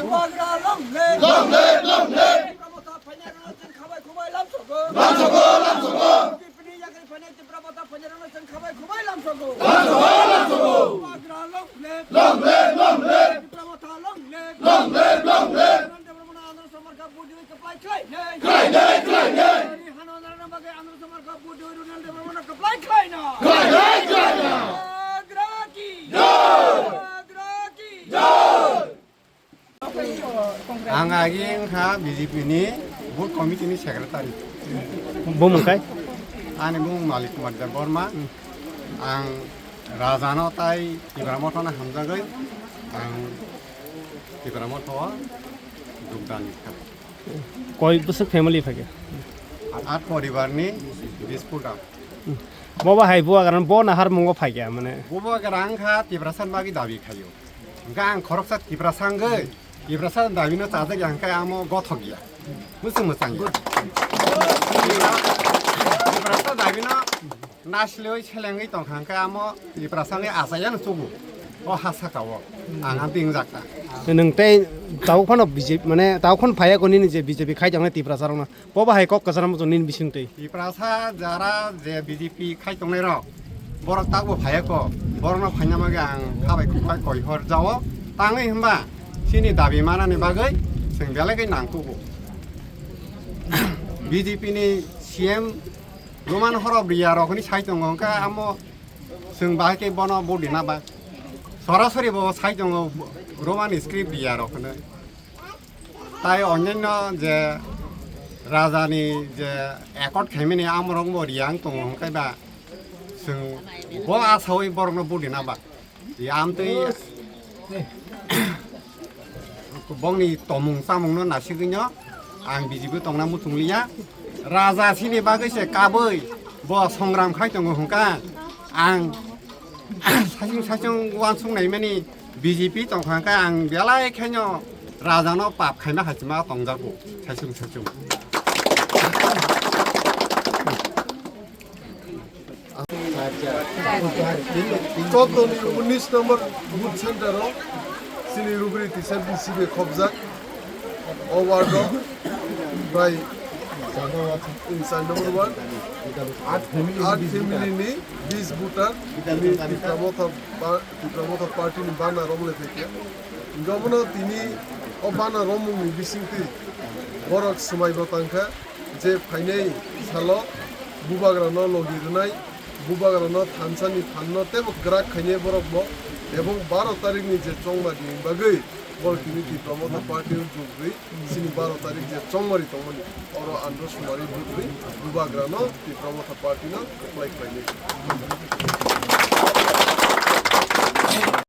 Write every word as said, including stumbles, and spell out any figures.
Bubagra long live! Long live! Long live! Tipra Motha phainai rwna chwng khabai khubai lamsogo. Lamsogo! Lamsogo! B J P ni yagri phainai Tipra Motha phainai rwna chwng khabai khubai lamsogo. Lamsogo! Lamsogo! Bubagra long live! Long live! Long live! Tipra Motha long live! Long live! Long live! Nanda Brahmana Andhra Somar ka budi Khlai nai. Khlai nai, khlai nai. Ani hano narwkna bagwi Andhra Somar ka budi Ronald Debbarma no khlai khlai nai. Khlai nai, khlai nai. Bubagra ki. Jai. Bubagra ki. Jai. Ang agi wngkha B J P ni booth committee ni secretary. Bumung kai? Ani bumung Malik Kumar Debbarma. Ang Raja no tai Tipra Motha no hamjagwi ang Tipra Motha o jogdan kha. Koi bwswk family phaikha? At poribar ni bish pura. Bo ba hai bo agar bo nahar mungo phaikha mane. Bo bo agar ang kha Tiprasa ni bagwi dabi khaio. Hwnkhe ang khoroksa Tiprasa wngwi, Tiprasa dabi no chajak ya hwnkhe amo gothok ya. Bwswk mwchang ya. Tiprasa dabi no Nasiloi selengwi tongkha hwnkhe amo Tiprasani achaiya no chugo. O ha saka o. Ang amtwi wngjakha. Nwng tei tabuk phano B J P, mane tabuk phano phaiya ko nini je B J P khai tongnai Tiprasa rokno. Bo bahai kok kwcharo muchung nini bisingtwi. Tiprasa jara je B J P khai tongnai rok. Borok tabukbo phaiya ko. Borokno phaina bagwi ang khabai khukbai koi hor jao. Tangwi hwnba chini dabi manani bagwi chwng belai khe nangkugo. B J P ni C M Roman horop riya rok hwnwi sai tongo, hwnkhe amo chwng bahai khe bono vote rina ba. Sorasori bo sai tongo Roman script riya rok hwnwi. Tai onyaino je raja ni je accord khaimani amorok bo riya wng tongo, hwnkhe ba chwng bo asawi borokno vote rina ba. Yamtwi bongni tomung chamungno nasigwino ang B J P tongna muchungliya. Raja sini bagwi se kabwi bo songram khai tongo hwnkha ang saichung saichung uansuk naimani B J P tongkha hwnkha ang belai khaino rajano pap khaima hachima tongjago saichung saichung. Chotoni unis number booth center o chini rubri tisa B C B khobjak. O ward o bai char number ward, aat family ni bis voter ni Tipra Motha pa-, Tipra Motha party ni banner romlai phaikha. Hwnkhe omono tini o banner romung ni bisingtwi borok swmai bo tangkha. Je phainai salo bubagrano logi rwnai, bubagrano thansani phanno teibo kwrak khainai borokbo, ebong baro tarikni je chongmani bagwi borok tini Tipra Motha party-o jogwi chini baro tarik je chongmani tongmani oro andro sumari bwtwi bubagrano Tipra Motha party-no kwplai khlainai.